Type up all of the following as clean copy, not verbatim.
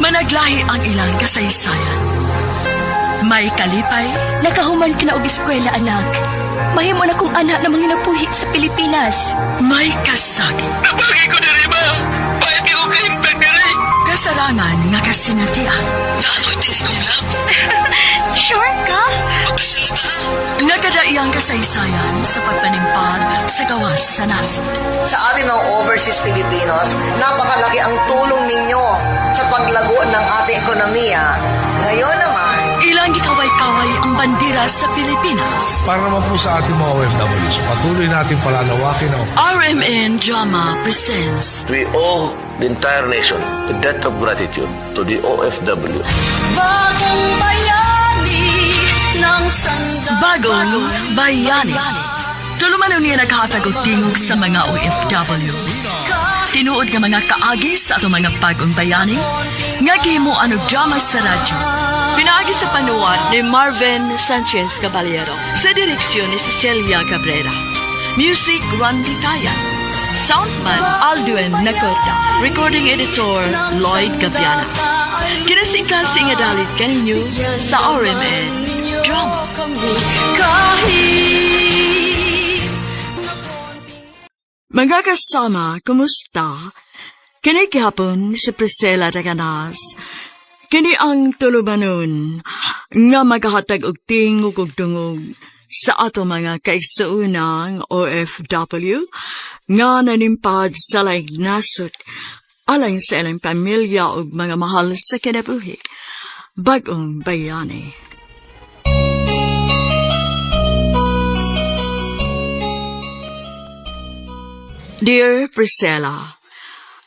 Managlahi ang ilang kasaysayan. May kalipay, Nakahuman ka na og eskwela, anak. Mahimo na kong anak na manginabuhi sa Pilipinas. May kasakit. Nabagay ko diri, ma'am. Pwede ko kahimtang diri. Kasarangan nga kasinatian. Naano'y tinigong love. Sure ka? Magkasalita na. Nagadaiyang kasaysayan sa pagpanimpag sa gawas sa nasod. Sa ating mga overseas Filipinos, napakalaki ang tulong ninyo sa paglago ng ating ekonomiya. Ngayon naman, Ilang gikaway-kaway ang bandera sa Pilipinas. Para naman po sa ating mga OFWs, patuloy natin palalawakin ang RMN Drama presents We owe the entire nation a debt of gratitude to the OFW. Bagong Bayani ng Bagong Bayani. Tulumanon niya naghatag og tingog sa mga OFW. Tinuod nga mga kaagi sa atong mga bagong bayani nga gihimuan og drama sa radyo. Pinaagi sa panuwat ni Marvin Sanchez Caballero sa direksyon ni Cecilia Cabrera. Music, Randy Kayan. Soundman, Alduin Nacorda. Recording editor, Lloyd Gabiana. Kinasingkasing nga dalit kaninyo sa RMN Drama. Kahit mga kasama, kumusta? Kini gihapon si Priscilla Daganas. Kini ang tulumanon nga magahatag og tingog ug dungog sa ato mga kaigsuonang OFW nga nanimpad sa laing nasod alang sa ilang pamilya ug mga mahal sa kinabuhi. Bagong Bayani. Dear Priscilla,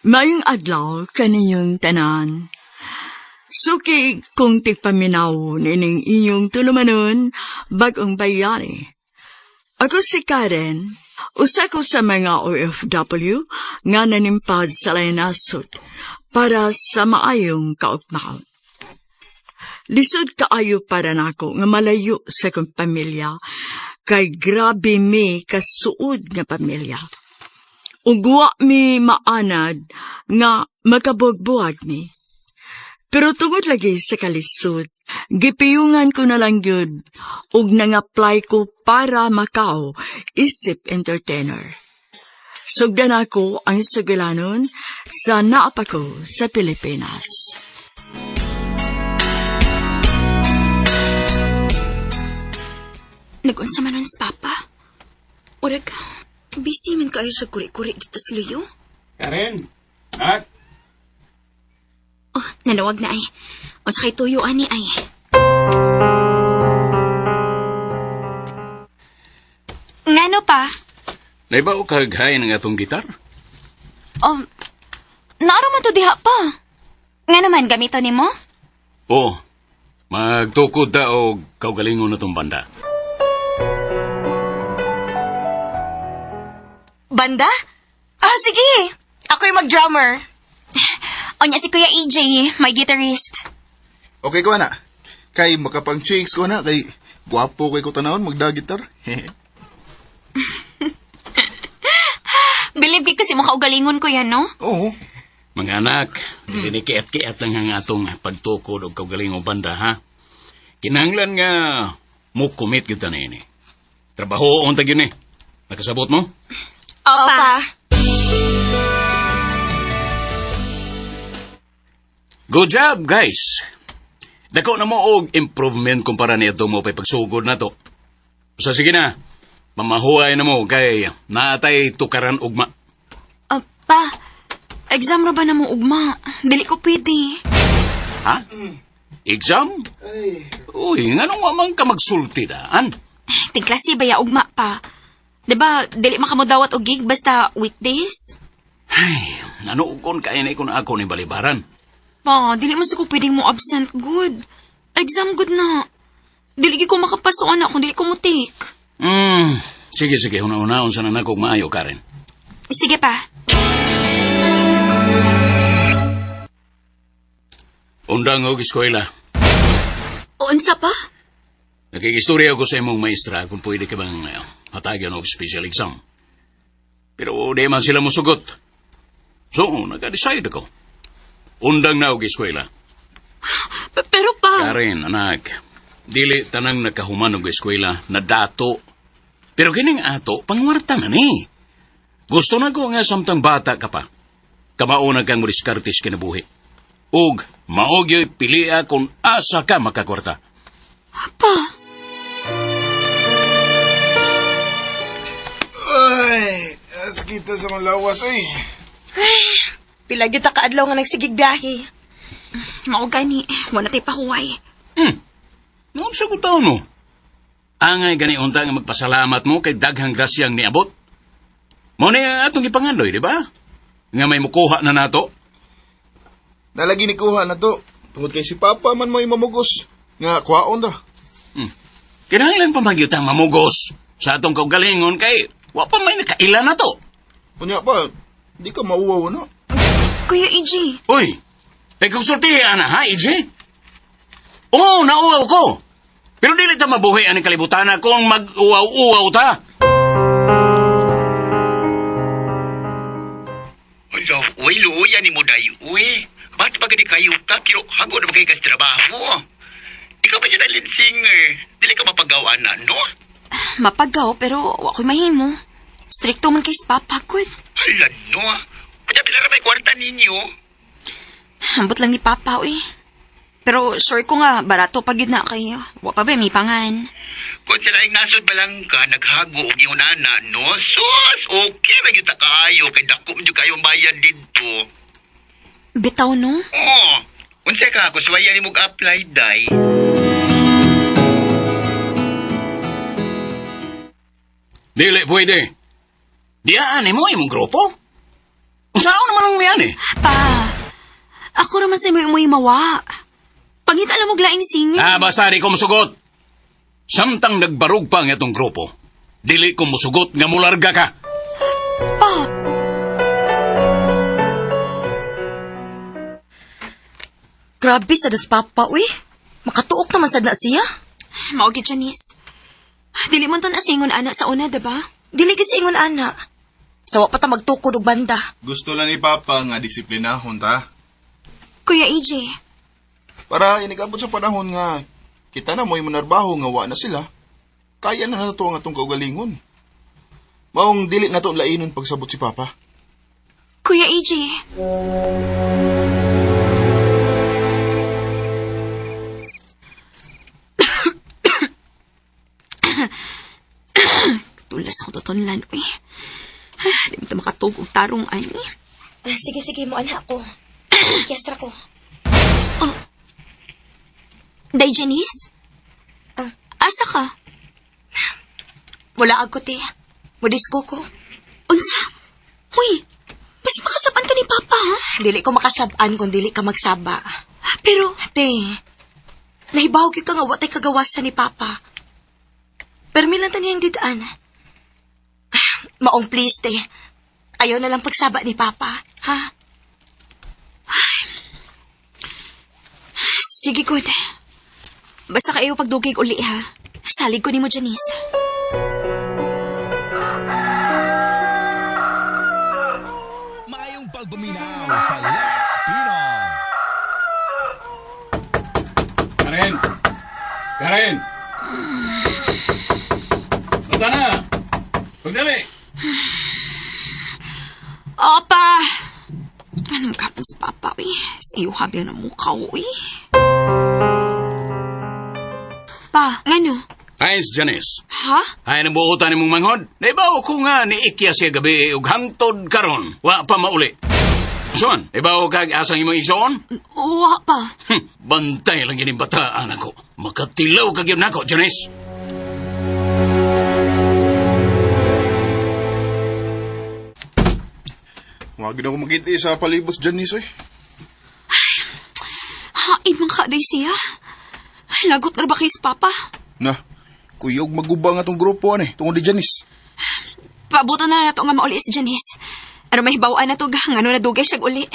mayong adlaw kaninyong tanan. Suki kong tigpaminaw nining inyong tulumanon, Bagong Bayani. Ako si Karen, usa ko sa mga OFW nga nanimpad sa laing nasod para sa maayong kaugmaon. Lisod kaayo para nako nga malayo sa akong pamilya kay grabe mi kasuod nga pamilya. Ug wa mi maanad nga makabugbuhag mi. Pero tungod lagi sa kalisod, gipiyungan ko na lang gyud ug nang-apply ko para makaw isip entertainer. Sugdan ako ang sugilanon sa naa pa ko sa Pilipinas. Nag-unsa man nun si Papa? Urag, busy man kaayo sa kuri-kuri dito sa luyo. Karen, nak, Oh, nanawag na ay. Unsa kay tuyo ani ay. Ngano pa? Naibaw kag hay ng atong gitar? Naaro man to diha pa. Nga naman gamito nimo? Oo. Magtukod ta og kaugalingon na tong banda. Banda? Ah, sige. Ako'y mag-drummer. Onya si Kuya AJ, my guitarist. Okay ko na. Kay makapang chicks ko na kay gwapo kay ko tanawon magda-gitar. Believe kay kasi makaugalingon ko yan, no? Oo. Mga anak, sinikiat-kiat lang ang atong pagtukod og kaugalingong banda, ha? Kinahanglan nga mo commit gyud ta niini. Trabaho ta gyud ni. Nakasabot mo? Opa. Good job, guys. Dako na mo og improvement kumpara niadto mo pay pagsugod na to. So sige na. Mamahuay na mo kay naatay tukaran ugma. Ah, pa, exam ra ba na mo ugma? Dili ko pwede. Ha? Exam? Ay. Uy, nganong wa man ka magsulti daan? Tingklase ba ya ugma pa? Diba, dili makamudawat og gig basta weekdays? Ay, nanugon kay na ikon ako ni balibaran. Pa, dili man sa ko pwedeng mo absent good. Exam good na. Dili gyud ko makapaso ana kung dili ko mo take. Sige, sige, una-una, unsa na nako maayo, Karen. Sige pa. Undang og eskwela. Unsa pa? Nakigistorya ako sa imong maestra kung pwede ka bang hatagan og special exam. Pero di man sila musugot. So, nag-decide ako. Undang na og eskwela. Pero pa, Karen, anak, dili tanang nakahuman og eskwela na dato. Pero kining ato, pangwarta na ni. Gusto na ko nga samtang bata ka pa. Kamao na kang modiskarte sa kinabuhi. Ug mao gyoy pilia kung asa ka makakwarta. Pa, Ay, askita sa kong lawas, ay. Pila gyud ta kaadlaw nga nagsigig biyahe. mao gani, wala tay pahuway. Noon sa taon mo? Angay gani unta nga magpasalamat mo kay daghang grasyang niabot. Mo ni ang atong gipangandoy, di ba? Nga may mukuha na nato. Nalagi ni kuha na to. Tungod kay si Papa man mo mamugos. Nga, kuhaon ta. Kinahanglan pa magyud tang mamugos sa atong kaugalingon kay wa pa may nakaila na to. Unya pa, di ka mauwaw na. Kuya EJ, Uy, kay kung sultihi ana ha, EJ? Oo, nauwaw ko. Pero dili ta mabuhi ani kalibutan kung mag-uwaw-uwaw ta. Hala, uy, luya ni mo day, uy. Ba't ba gani kayo ka? Pero hago na ba kayo kas trabaho? Ikaw ba dyan ang lead singer? Dili ka mapagawa na, no? mapagaw pero wa ko'y mahimo. Stricto man kay sa papa gud. Hala, no. Kaya pila ra may kwarta ninyo. Ambot lang ni papa uy. Pero sure ko nga barato pag yun na kayo. Wa pa ba may pangan. Kung sila ay nasod ba lang ka, naghago og iyong nana, no? Sus, okay, ra gyud ta kaayo. Kay dako man jud kayo ang bayad didto. Bitaw no? Oh, unsa ka, kuswaya ni mo apply day. Dili pwede. Diyan ni mo imong grupo. Unsaon naman ang miyan eh? Pa, ako raman sa imo mawa. Pangita alam mo laing singer. Ah, basta di ko musugot. Samtang nagbarug pa ang itong grupo, dili ko musugot nga mularga ka. Pa, Grabe sa das papa uy. Makatuok naman sad na siya. mao gid Janice. Dili man to nasingon ana sa una, diba? Dili gid sa ingon ana. Sawa pa ta magtukod og banda. Gusto lang ni Papa nga disiplinahon ta. Kuya EJ, Para inikabot sa panahon nga kita na mo'y manarbaho nga wa na sila. Kaya na nato ang atong kaugalingon. Maong dili na to lainon pagsabot si Papa. Kuya E EJ. Tulas ako tutunlan, uy. Ah, Di mo ta makatug og tarong ani. Ah, sige sige mo ana ako. Kiyasra ko. Day Janice? Ah. Asa ka? Wala ako te. Modisko ko. Unsa? Uy, mas makasaban ka ni Papa, ha? Dili ko makasab-an kung dili ka magsaba. Pero, Te, nahibaw gyud ka nga wa tay kagawasan ni Papa. Pero milan ta niyang didaan. Maong please, te. Ayaw na lang pagsaba ni Papa, ha? sige, good. Basta kayo pagdugig uli, ha? Salig ko nimo, Janice. Maayong pagpaminaw sa Lex Pino. Karen! Karen! Bata na! Pagdali! Opa! Anong kapon sa papa, uy? Sa iyo habi ang mukha, uy. Pa, ngano? Ay, Janice. Ha? Ay, nabuotan ni mong manghod. Naibaw ko nga ni Ikya siya gabi ug hangtod karon. Wa pa mauli. Son, ibaw kag asang imong igsoon? Wa pa. Bantay lang gining bataan ako. Makatilaw ka gyud nako, Janice. Wag na ako magiti sa palibot dyan ni Soy. Hain man ka, day siya. Lagot na ba kay sa papa? Na, kuyog maguba nga tong grupo ani tungod ni Janice. Paabutan na nato nga mauli si Janice. Ano may hibawaan na to, gang? Ano na dugay siyag uli?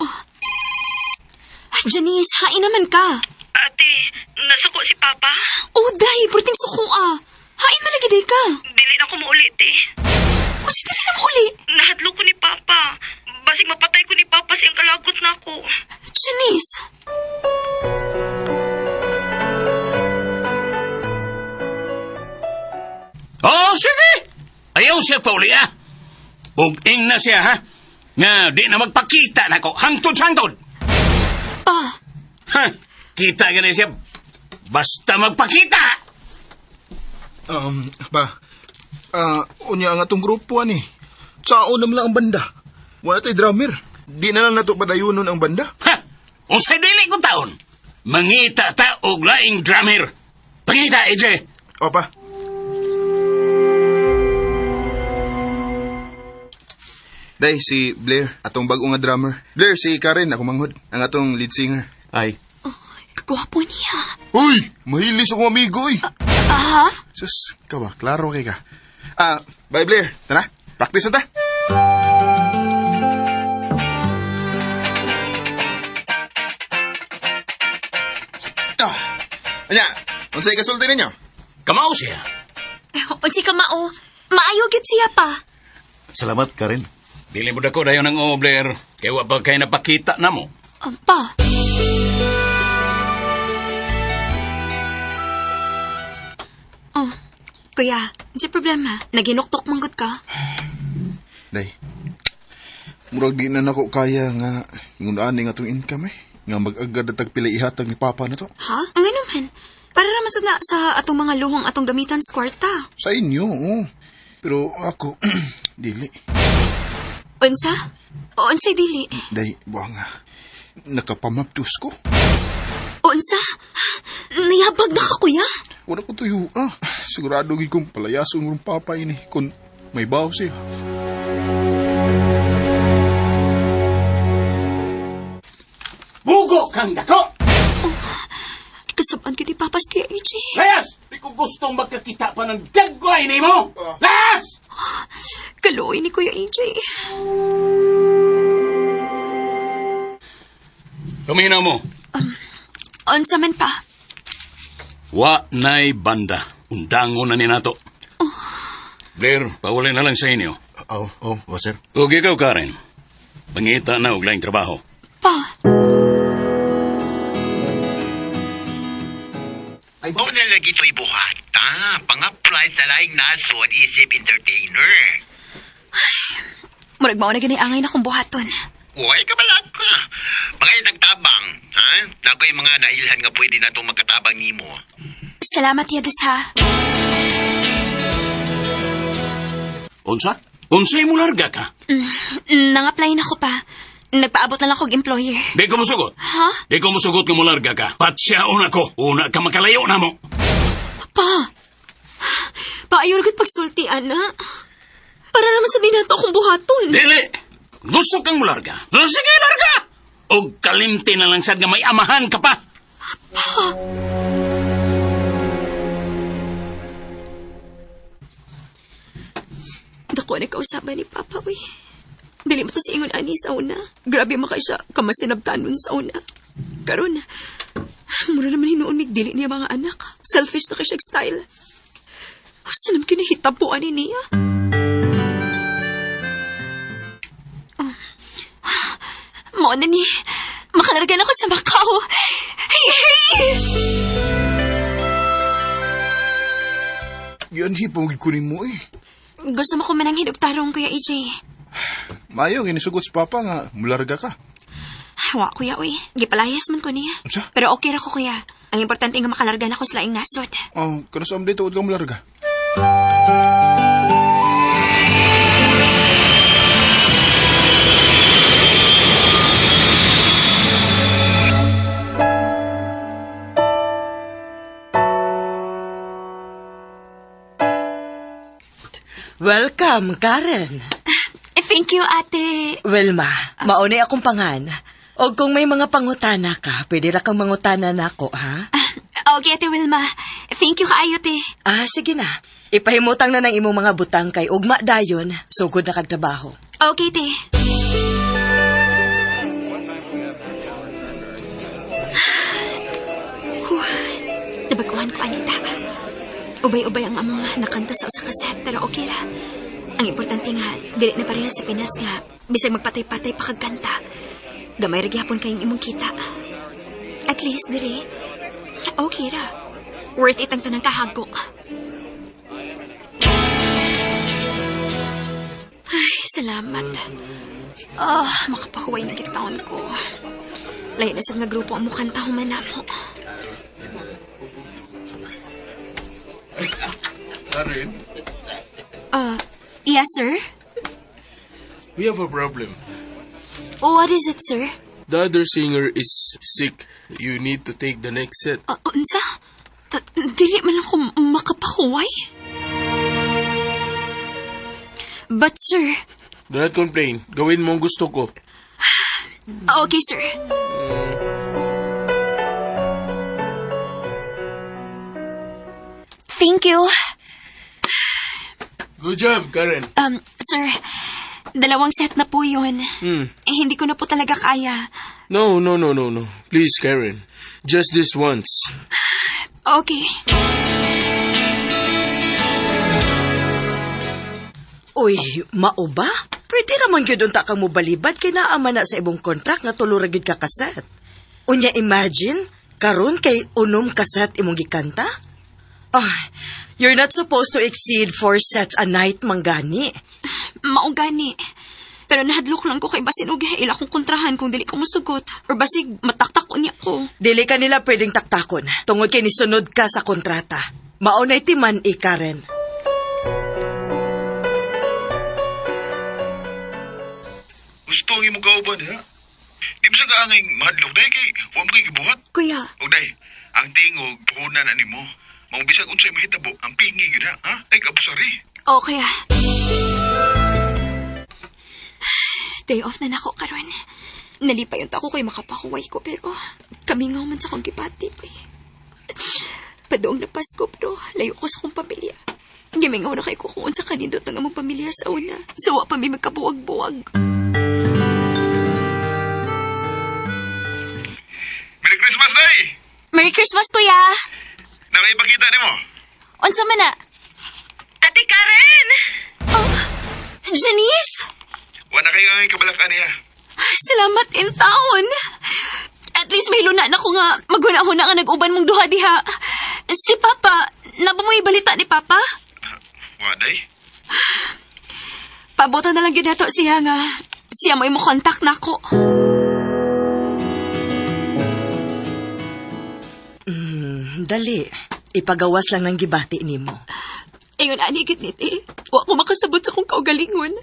Oh. Janice, hain naman ka. Ate, nasuko si Papa. Oh, day, perting suko ah. Hain malagi day ka. Dili na ko muulit eh. O si dili na mo uli. Nahadlo ko ni siya pauli ah. Ug ing na siya ha. Nga di na magpakita nako hangtod sa hangtod. Pa, Ha, kita gani siya. Basta magpakita. Ba, unya ang atong grupo ani. Sao naman lang ang banda. Wala tay drummer. Di na lang nato padayunon ang banda. Ha, unsay dili ko taon. Mangita ta og laing drummer. Pangita, AJ. Opa. Day, si Blair, atong bag-o nga drummer. Blair, si Karen, ako manghod, ang atong lead singer. Ay. kagwapo niya. Uy! Mahilis akong amigo, uy! Aha? Sus, ka ba? Klaro kay ka. Ah, bye Blair. Tara, practice na ta. Ah, anya, unsay kasulti ninyo? Kamao siya. Unsi ka mao. Maayo gyud siya pa. Salamat, Karen. Dili mo dako dayon ang oo, Blair. Kay wa pa kay napakita na mo. Pa. Oh, kuya, unsa problema? Naginuktok manggod ka? Day, murag di na nako kaya nga ngunaan nga atong income eh. Nga mag-agad na tagpila ihatag ni Papa na to. Ha? Nga naman. Para naman sa, sa atong mga luhong atong gamitan sa kwarta. Sa inyo, oo. Pero ako, dili. Unsa? O unsay dili? Day, buha nga. Nakapamaptus ko. Unsa? Niyabag na ka, kuya? Wala ko tuyo. Ah, sigurado gid kong palayason ng papa ini kung may baw siya. Bugo kang dako. Kasabaan kita papas kuya AJ. Layas! Di ko gustong magkakita pa ng dagway nimo. Layas! Kaluoy ni Kuya AJ. Tumina mo. Unsa man pa? Wa nay banda. Undango na ni nato. Blair, pauli na lang sa inyo. Oh, oh, oh, sir. Ug ikaw, Karen. Pangita na og laing trabaho. Pa, Mao na lagi to'y buhata. Pang-apply sa laing nasod isip entertainer. murag mao na gani angay na kong buhaton. Uy, kabalak ka. Mga nagtabang, ha? Nako'y mga nailhan nga pwede na itong magkatabang nimo. Salamat Yadis ha. Unsa? Unsay mo larga ka? Nang-apply na ko pa. Nagpaabot na lang ako og employer. Di ko musugot. Ha? Di ko musugot nga mularga ka. Patsyaon ako. Una ka makalayo na mo. Pa! Pa, ayaw na pagsulti, ana. Para naman sa dinato akong buhaton. Dili! Gusto kang mularga. Sige, larga! Og kalimti na lang sad nga may amahan ka pa. Dako na kausaban ni Papa, uy. Dili mo to sa ingon ani sa una. Grabe man kay siya kamasinabtanon sa una. Karon, mura naman hinuon mig dili niya mga anak. Selfish na kay siya style. Usa naman kinahitabo ani niya. Oh. Mao na ni. Makalarga na ko sa Macau. Hey, hey! Yan, hipong kunin mo eh. Gusto mo ko mananghid og tarong, Kuya AJ. Mayo, ginisugot si Papa nga mularga ka. Wa, kuya, uy. Gipalayas man ko niya. Unsa? Pero okay ra ko, kuya. Ang importante nga makalarga na ko sa laing nasod. Oh, kano sa dito, huwag kang mularga. Welcome, Karen. Eh, thank you, ate. Wilma, maunay akong pangan. O kung may mga pangutana ka, pwede ra kang mangutana nako, ha? Ah, okay, ate Wilma. Thank you kaayo, te. Ah, sige na. Ipahimutang na ng imong mga butang kay ugma dayon, sugod na kag trabaho. Okay, te. Huh, nabaguhan ko, Anita. Ubay-ubay ang among nakanta sa usa ka set, pero okay ra. Ang importante nga, dili na pareha sa Pinas nga, bisag magpatay-patay pa kag kanta. Gamay ra gyapon kayong imong kita. At least, diri, okay ra. Worth it ang tanang kahago. Salamat. Ah, makapahuway na gitaon ko. Layo na sa nga grupo ang mukanta human namo. Karen, Yes, sir? we have a problem. What is it, sir? The other singer is sick. You need to take the next set. Unsa? Dili man ako makapahuway. But, sir. Do not complain. Gawin mo ang gusto ko. Okay, sir. Thank you. Good job, Karen. Sir, 2 set na po yun. Eh, hindi ko na po talaga kaya. No, no, no, no, no. Please, Karen. Just this once. Okay. Uy, mao ba? Pwede raman gyud unta kang mobalibad kay naa man na sa imong contract nga tulo ra gyud ka kaset. Unya imagine, karon kay 6 ka set imong gikanta? Ah, you're not supposed to exceed 4 sets a night manggani. Mao gani. Pero nahadlok lang ko kay basin og ila kong kontrahan kung dili ko mosugot or basig mataktak unya ko. Dili ka nila pwedeng taktakon tungod kay nisunod ka sa kontrata. Mao na'y timan i Karen. Gusto ang imong kauban ha. Di ba sa kaangay mahadlok day kay wa mo kay gibuhat? Kuya. Og day, ang tingog puhunan ani mo. Mao bisag unsay mahitabo, ang pingi gyud ha. Ha? Ay kabusari. Okay ah. Day off na nako karon. Nalipay unta ko kay makapahuway ko pero kamingaw man sa akong gibati. Uy. Padoong na Pasko pero layo ko sa akong pamilya. Gimingaw na kay ko kung unsa kanindot ang among pamilya sa una. Sa wa pa mi magkabuwag-buwag. Merry Christmas, day! Merry Christmas, Kuya! Nakaipakita nimo. Unsa man na? Ate Karen! Oh, Janice! Wa na kay angay kabalakan niya. Salamat in taon. At least may luna na ko nga maghuna-huna nga nag-uban mong duha diha. Si Papa, naba mo balita ni Papa? Wa day. Pabuto na lang yun nato siya nga. Siya mo imo contact na ako. Dali. Ipagawas lang ng gibati nimo. Ayon, ani gid niti. Wa ko makasabot sa akong kaugalingon.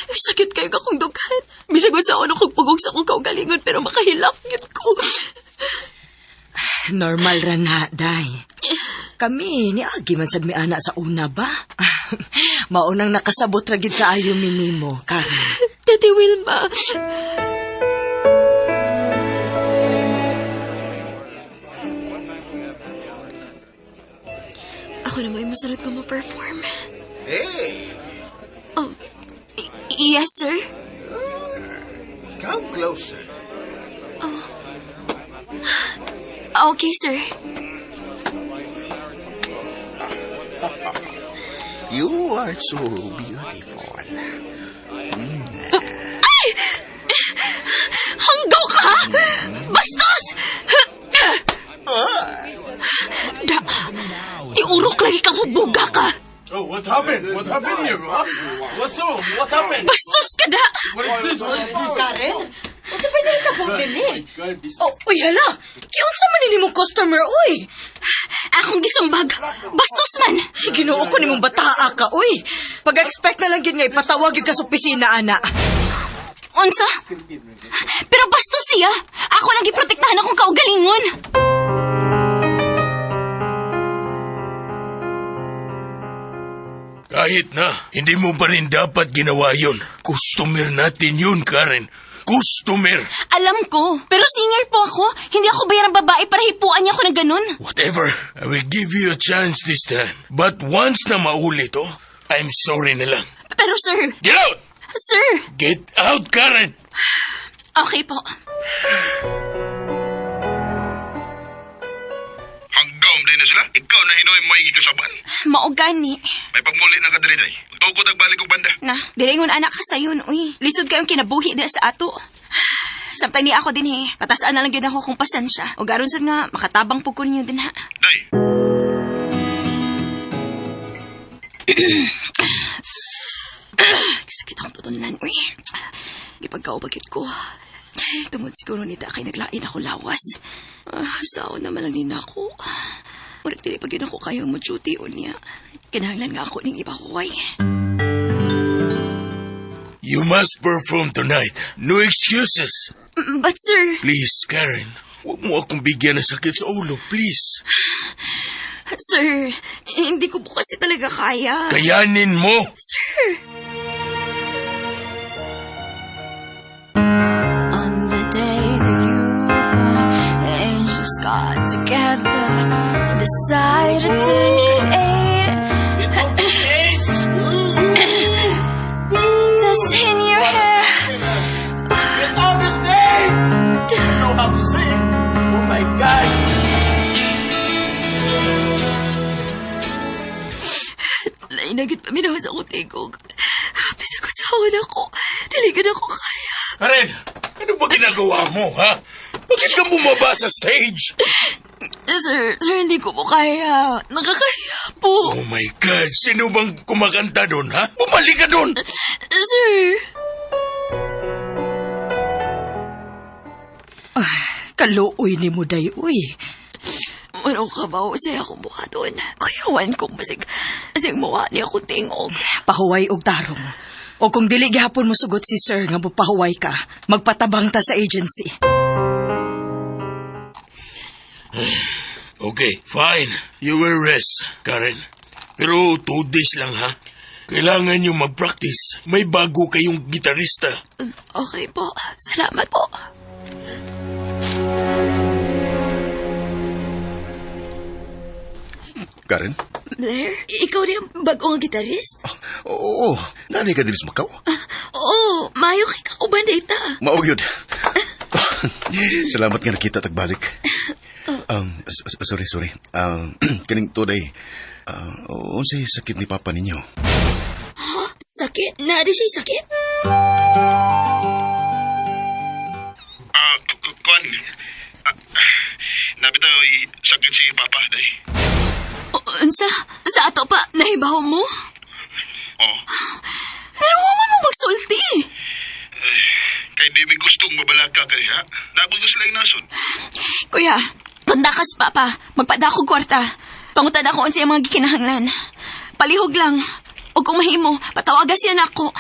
Sakit kayo akong dughan. Bisag sa ako kong pugong sa akong kaugalingon pero makahilak gyud ko. Normal ra na, day. Kami, niagi man sad mi ana sa una ba? Maunang nakasabot ra gid kaayo mi nimo, Karen. Tati Wilma. Ako na may masunod ko mo-perform. Hey! Yes, sir? Come closer. Oh. Okay, sir. You are so beautiful. Ay! Hanggaw ka! Bastos! Da, tiurok lagi kang hubuga ka! Oh, what happened? What happened here? Huh? What's wrong? What happened? Bastos ka da! What is this? What is this? Karen? Unsa pa nahitabo dili? Oh, uy hala. Kiunsa man ni nimong customer uy? Akong gisumbag. Bastos man. Ginoo ko nimong bataa ka uy. Pag-expect na lang gyud nga ipatawag gyud ka sa opisina ana. Unsa? Pero bastos siya. Ako lang giprotektahan akong kaugalingon. Kahit na, hindi mo pa rin dapat ginawa yun. Customer natin yun, Karen. Customer! Alam ko, pero singer po ako. Hindi ako bayarang babae para hipuan niya ako ng ganun. Whatever, I will give you a chance this time. But once na maulit, oh, I'm sorry na lang. Pero sir... Get out! Sir! Get out, Karen! Okay po. Hanggam din na sila. Ikaw na hinoy may gikasaban. Mao gani. May pagmuli na ka diri day. Tukod ang balik og banda. Na, dilingon anak ka sayon, uy. Lisod kayong kinabuhi dira sa ato. Samtang ni ako din eh. Patasaan na lang gyud ako kung pasensya. O garon sad nga makatabang pug ko ninyo din ha. Day. Sakit akong. tunlan, uy. Gipagkaubagit ko. Tungod siguro nita kay naglain ako lawas. Ah, sao naman lang nina ako. Murag dili pa gyud ako kayang mo duty unya. Kinahanglan nga ako ning ipahuway. You must perform tonight. No excuses. But sir, Please, Karen. Huwag mo akong bigyan ng sakit sa ulo, please. Sir, hindi ko po kasi talaga kaya. Kayanin mo! Sir! On the day that you were born, angels got together and decided to create dust in your hair. Get out the stage! You know how to sing. Oh my God! Lainagit pa minawas ako tigog. Bisag ko sawan ako. Dili ako kaya. Karen, ano ba ginagawa mo, ha? Bakit ka bumaba sa stage? Sir, sir, hindi ko po kaya. Nakakahiya po. Oh my God, sino bang kumakanta doon, ha? Bumalik ka doon! Sir! Kaluoy ni mo day, uy. Ano ka ba? Usay akong buhaton. Kuyawan ko basig. Basig mawa niya akong tingog. Pahuway og tarong. O kung dili gihapon mo sugot si sir nga mopahuway ka, magpatabang ta sa agency. Okay, fine. You will rest, Karen. Pero 2 days lang, ha? Kailangan niyo mag-practice. May bago kayong gitarista. Okay po. Salamat po. Karen? Blair, ikaw rin ang bagong gitarist? Oo, nanay ka din sa Macau. Oo, mayo kay kauban data. Mao gyud. Salamat nga nakita tagbalik. Sorry, sorry. Kaning today, unsay sakit ni Papa ninyo? Huh? Sakit? Naa di siya sakit? Ah, kuan. Ah, nabitaw sakit si Papa, day. O, unsa? Sa ato pa, nahibaw mo? Oh. Naruwa man mo magsulti. Eh, kay di mi gustong mabalaka kay ha. Nabog ko sila yung nasod. Kuya, tundakas papa. Magpadako kwarta. Pangutan ako unsa ang mga gikinahanglan. Palihog lang. O kung mahimo, patawagas yan ako.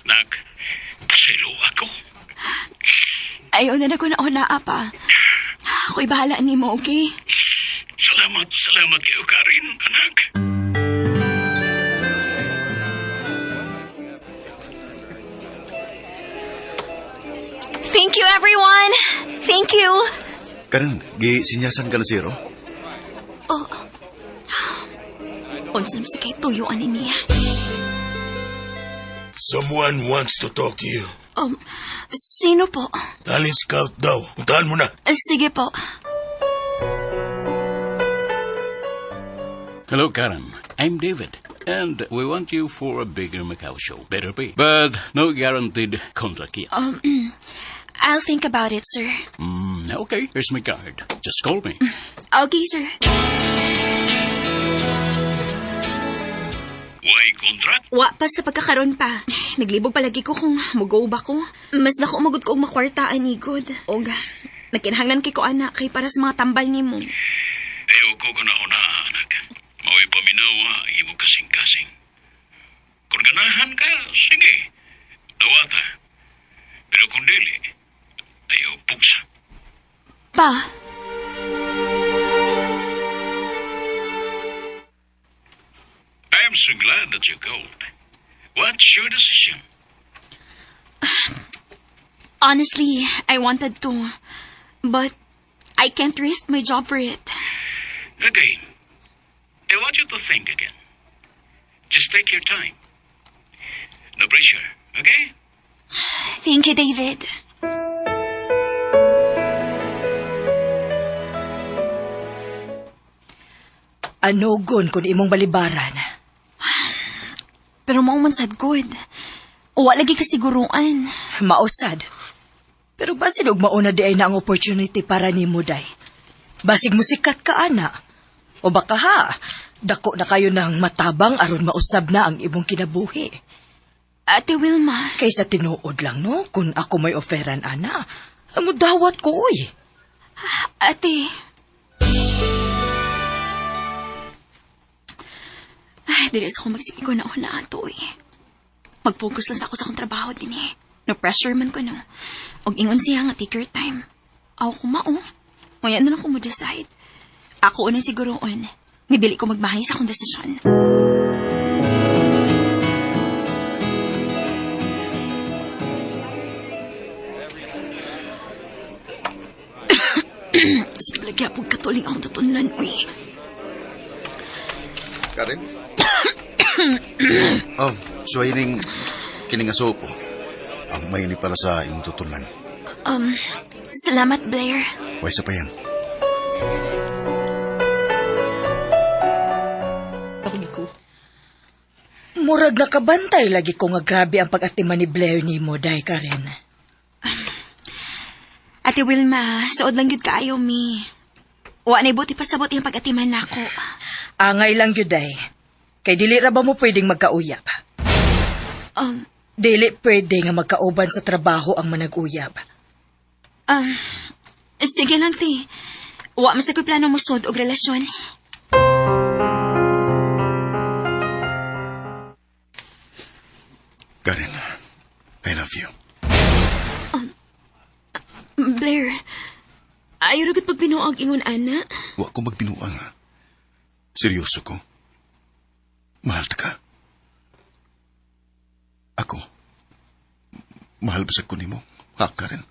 Nak, pasaylo ako. Ayaw na ko na una pa. Ako'y bahala nimo, okay? Salamat, salamat kayo, Karin, anak. Thank you, everyone. Thank you. Karen, gisinyasan ka na zero? Oh. Unsa man sa kay tuyuan ni niya? Someone wants to talk to you. Sino po? Talent scout daw. Puntahan mo na. Sige po. Hello, Karen. I'm David. And we want you for a bigger Macau show. Better pay. But no guaranteed contract yet. I'll think about it, sir. Okay, here's my card. Just call me. Okay, sir. Why contract? Wa pa sa pagkakaroon pa. Naglibog palagi ko kung mugo ba ko. Mas dako magud ko og makwarta ani good. Og nagkinahanglan kay ko ana kay para sa mga tambal nimo. Ayaw ko na una, anak. Mao'y paminawa ang imo kasing-kasing. Kung ganahan ka, sige. Dawata. Pero kung dili, ayaw pugsa. Pa. I am so glad that you called. What's your decision? Honestly, I wanted to, but I can't risk my job for it. Again, I want you to think again. Just take your time. No pressure, okay? Thank you, David. Ano gon kung imong balibaran? Pero mao man sad good. Wa lagi kasiguruan. Mausad. Pero basin og mauna di ay na ang opportunity para nimo day. Basig musikat ka ana. O baka ha, dako na kayo ng matabang aron mausab na ang imong kinabuhi. Ate Wilma. Kaysa tinuod lang, no? Kung ako may oferan, ana. Mudawat ko, uy. Ate. Ay, dili sa akong magsige ko na una ato eh. Mag-focus lang sa ako sa akong trabaho din eh. No pressure man ko no. Og ingon siya nga take your time. Ako kumao. Nguya na lang ko mo decide. Ako unang siguroon. Nga dili ko magmahay sa akong desisyon. Sige, lagi po katuling akong tutunan, uy. Karen? Oh, so ining kining asopo. Ang may ni para sa imong tutulan. Salamat, Blair. Way sa pa yan. Murag nakabantay lagi ko nga grabe ang pag-atiman ni Blair nimo, day Karen. Ate Wilma, suod lang gyud kaayo mi. Wa na buti pasabot iyang pag-atiman nako. Angay lang gyud day. Kay dili ra ba mo pwedeng magkauyab? Dili pwede nga magkauban sa trabaho ang manag-uyab. Sige lang, ti. Wa man sa ko'y plano mo sud og relasyon. Karen, I love you. Blair, ayaw ra gud pagbinuang ingon ana. Wa ko magbinuang. Seryoso ko. Mahal ta ka. Ako, mahal ba sa ko nimo? Ha, Karen?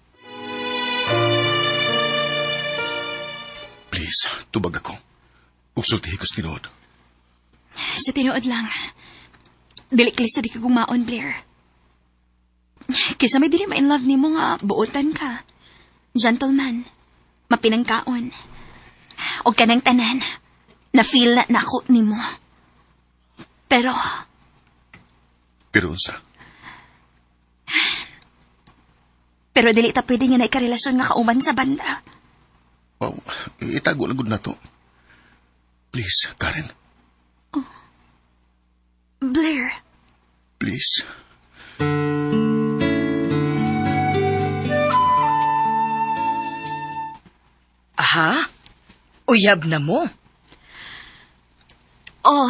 Please, tubag ako. Ug sultihi ko sa tinuod. Sa tinuod lang. Dili klisa di ka gumaon, Blair. Kisa may dili ma-in love nimo nga buotan ka. Gentleman, mapinangkaon. Og kanang tanan, na-feel na nako nimo. Pero... Pero unsa? Pero dili ta pwede nga naikarelasyon nga kauban sa banda. Wow, itago lang gud na to. Please, Karen. Oh. Blair. Please. Aha? Uyab na mo? Oh.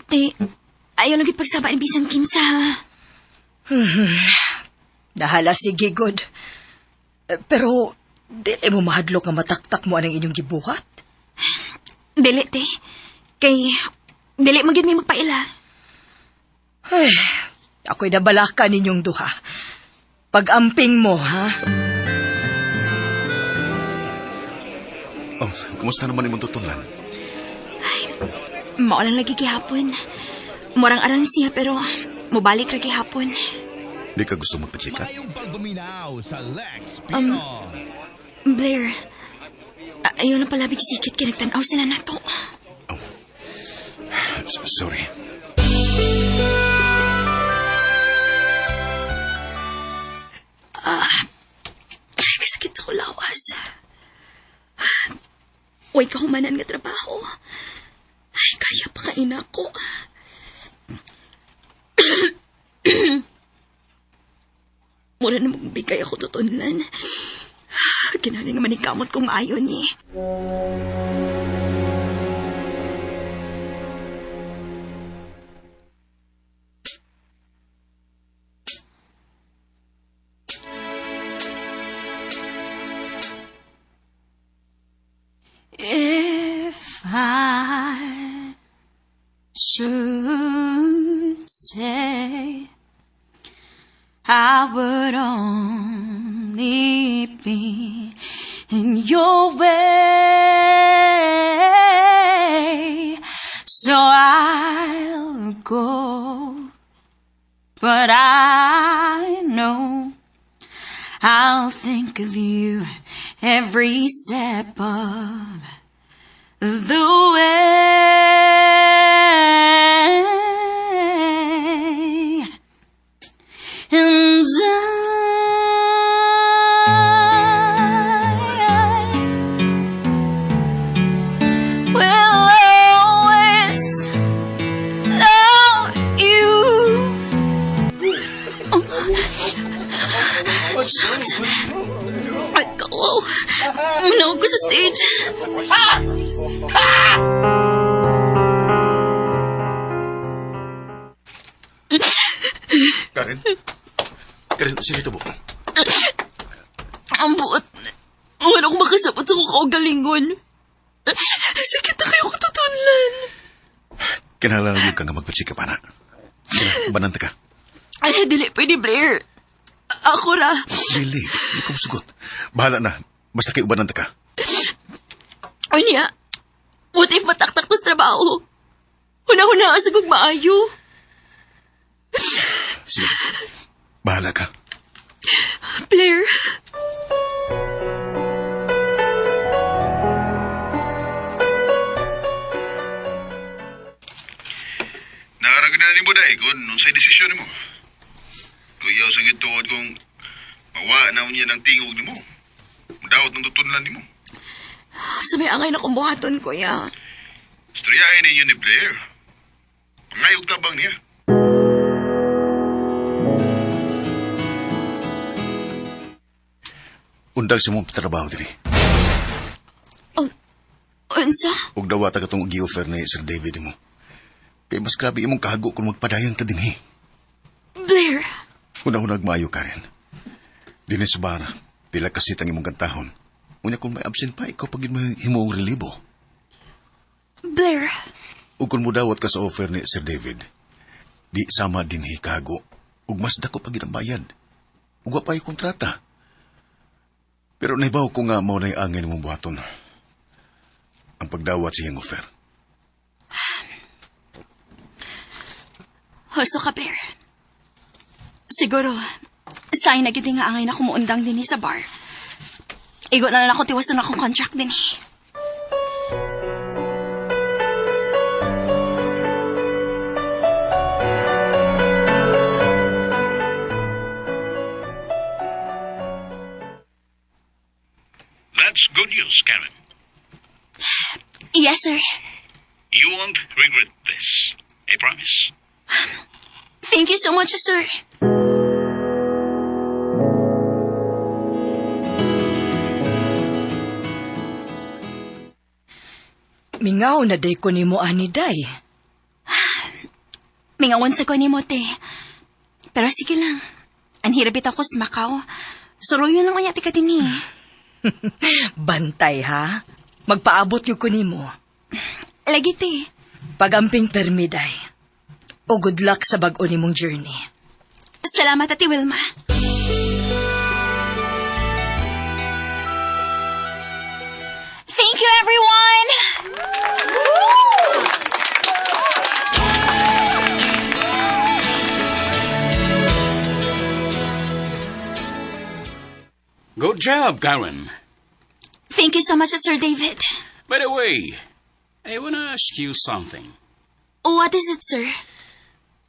Te, ayaw lang gid pagsaba ni bisan kinsa. Nahala sige, good. Pero, dili mo mahadlok nga mataktak mo anang inyong gibuhat? Dili, te. Kay, dili man gyud mi magpaila. Ay, ako'y nabalaka ninyong duha. Pag-amping mo, ha? Oh, kumusta naman imong tutulan? Ay, mao lang lagi gihapon. Murang arang siya pero mobalik ra gihapon. Di ka gusto magpa-check up? Blair, ayaw na palabig sikit kay nagtan-aw sila nato. Oh, sorry. Kasakit ako lawas. Uy, kahumanan nga trabaho. Ay, kaya pa kaina ko. Mura na magbigay ako tutunlan. Kinahanglan nga manikamot kong ayon eh. If I should stay, I would only be in your way. So I'll go, but I know I'll think of you every step of the way. And I buhagon. Sakit na kayo katutunlan. Kinahanglan na gyud ka nga magpa-check up, ana. Sige, bananta ka. Ay, dili pwede, Blair. Ako ra. Dili, di ko musugot. Bahala na. Basta kay ubananta ka. Unya, what if mataktak to sa trabaho? Huna-huna sa kong maayo. Sige, bahala ka. Blair. Nakaragod na nimo dai kung unsay desisyon nimo. Kuyaw sa gituod kung mawa na unya ng tingog nimo. Mudawat ng tutunlan nimo. Sa may angay na kong buhaton, kuya. Istoryahin ninyo ni Blair. Pangayog tabang niya. Undang sa mong trabaho diri. Unsa? Ug dawata ka tong gi-offer ni Sir David mo. Kay mas grabe imong kahago kung magpadayon ka dinhi. Blair. Una-unag maayo ka rin. Dinhi sa bar, pila kasi ang imong kantahon. Unya kung may absent pa, ikaw pag mo himuong relibo. Blair, Ug kung mudawat ka sa offer ni Sir David, di sama dinhi kahago. Ug mas dako pa gid ang bayad. Ug wa pa'y kontrata. Pero nahibaw ko nga mao na'y angin mong buhaton. Ang pagdawat sa iyang offer. husto ka, Blair. Siguro, sayang na gid nga angay na kumuundang din sa bar. Igo na lang ako tiwasan akong contract din eh. That's good news, Karen. Yes, sir. You won't regret this. I promise. Thank you so much, sir. Mingaw na day ko nimo ani day. Mingawan sa ko ni mo, te. Pero sige lang. Ang hirap bitaw ko sa Macau. Suruyon lang unya ti ka din eh. Bantay ha. Magpaabot yung ko nimo. Lagi, te. Pagamping permi day. O good luck sa bag-o nimong journey. Salamat, Ate Wilma. Thank you, everyone! Good job, Karen. Thank you so much, Sir David. By the way, I wanna ask you something. What is it, sir?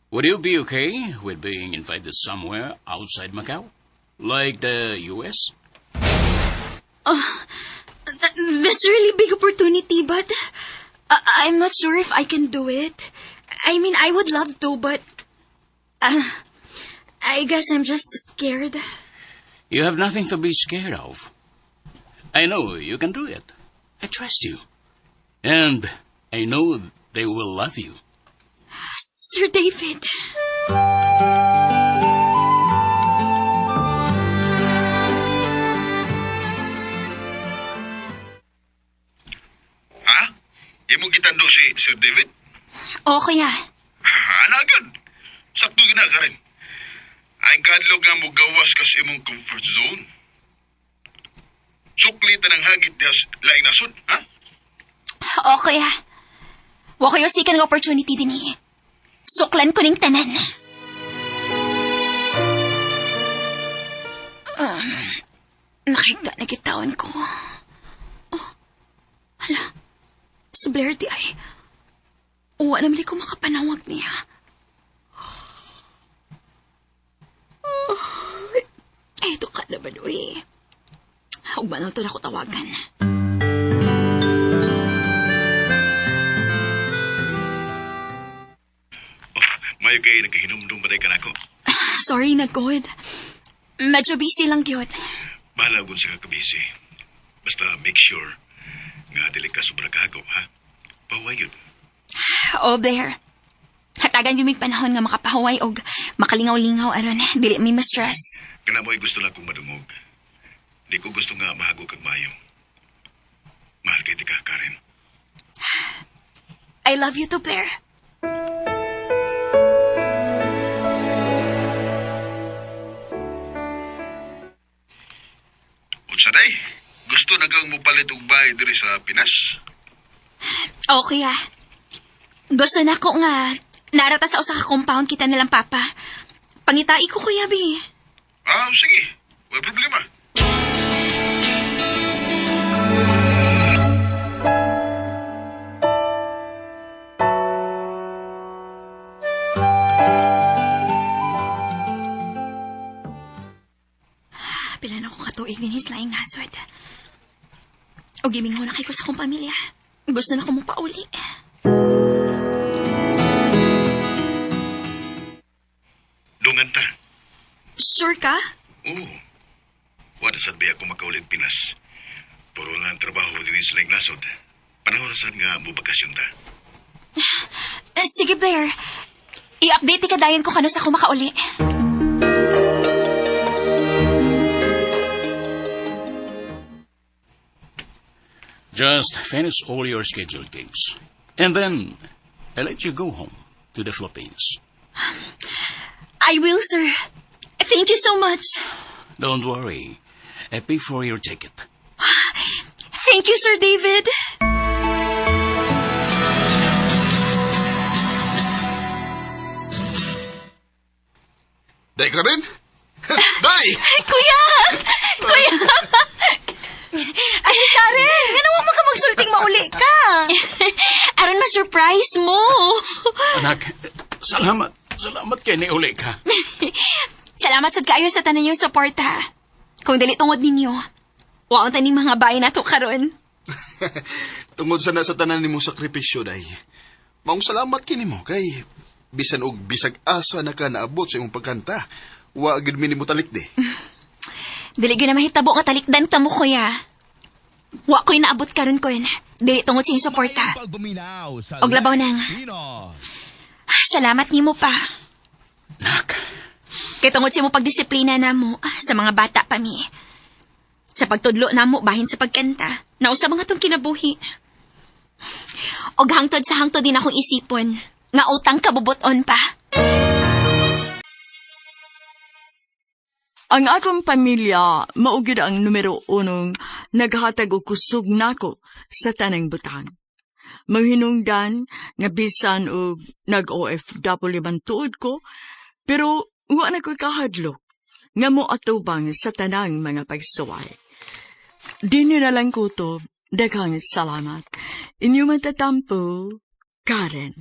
Would you be okay with being invited somewhere outside Macau? Like the US? Oh, that's a really big opportunity, but I'm not sure if I can do it. I mean, I would love to, but I guess I'm just scared. You have nothing to be scared of. I know you can do it. I trust you. And I know they will love you. Sir David. Ha? Imong gitando si Sir David? Oo, kuya. Ana gyud. Sakto gyud na Karen. Ay kadlok nga mogawas ka sa imong comfort zone. Sukli tanang hagit diha sa laing nasod, ha? Oo, kuya. Wa ko'y usikan ng opportunity din eh. Suklan ko ning tanan. Nakahigda na gitawan ko. Oh, hala. Si Blair di ay. Uwa naman di ko makapanawag niya. Oh, ay, ito ka naman, uy. Huwag ba lang ito na ako tawagan? Oh, mayo kay nagkahinumdum ba ka nako? Sorry na, God. Medyo busy lang yun. Bahala gun sa kabisi. Basta make sure nga dili ka sobra kahago, ha? Pahuway yun. Oh, Blair. Hatagan yung mig panahon nga makapahuway og makalingaw-lingaw aron dili mi ma-stress. Kana mo'y gusto na akong madungog. Di ko gusto nga mahago kag mayo. Mahal. I love you too, Blair. Unsa day? Gusto na kang mopalit og bahay diri sa Pinas? Okay ah. Gusto na ko nga narata sa usa ka compound kita nilang papa. Pangitai ko, Kuya B. Ah, sige. Way problema. Pila na ko katuig din his laing nasod. O gimingho na kay ko sa akong pamilya. Gusto na ko mong pauli. Dungan ta. Sure ka? Oo. Wala sad biya ko makaulit Pinas. Puro na ang trabaho din sa laing nasod. Panahon na sad nga mubakasyon ta. Eh, sige, Blair. I-update ka dayon ko kano sa ako makauli. Just finish all your scheduled gigs. And then, I let you go home to the Philippines. I will, sir. Thank you so much. Don't worry. I pay for your ticket. Thank you, Sir David. Day ka rin? Day! Kuya! Kuya! Ay, Karen! Nga naman ka magsulting mauli ka. Aron ma-surprise mo. Anak, salamat. Salamat kay niuli ka. Salamat sad kaayo sa tanan niyong suporta. Kung dili tungod ninyo, waon taning mga bahay nato karon. Tungod sa na sa tanan nimong sakripisyo, day. Maong salamat kini mo kay bisan og bisag asa na ka naabot sa imong pagkanta. Wa gid mi nimo talikdi. Dili gyud na mahitabo nga talikdan ta mo, kuya. Wa ko'y naabot karon ko. Dili tungod sa inyong suporta. Og labaw nang. Salamat nimo pa. Nak. Kay tungod sa imong pagdisiplina namo sa mga bata pa mi. Sa pagtudlo namo bahin sa pagkanta, nausa mga tong kinabuhi. Og hangtod sa hangtod din akong isipon, nga utang kabubuton pa. Ang akong pamilya mao gyud ang numero unong naghatag og kusog nako sa tanang butang. Mahinungdan nga bisan og nag-OFW man tuod ko, pero wa na ko'y kahadlok nga moatubang sa tanang mga pagsuway. Dinyo na lang kutob, daghang salamat. Inyo matatampo, Karen.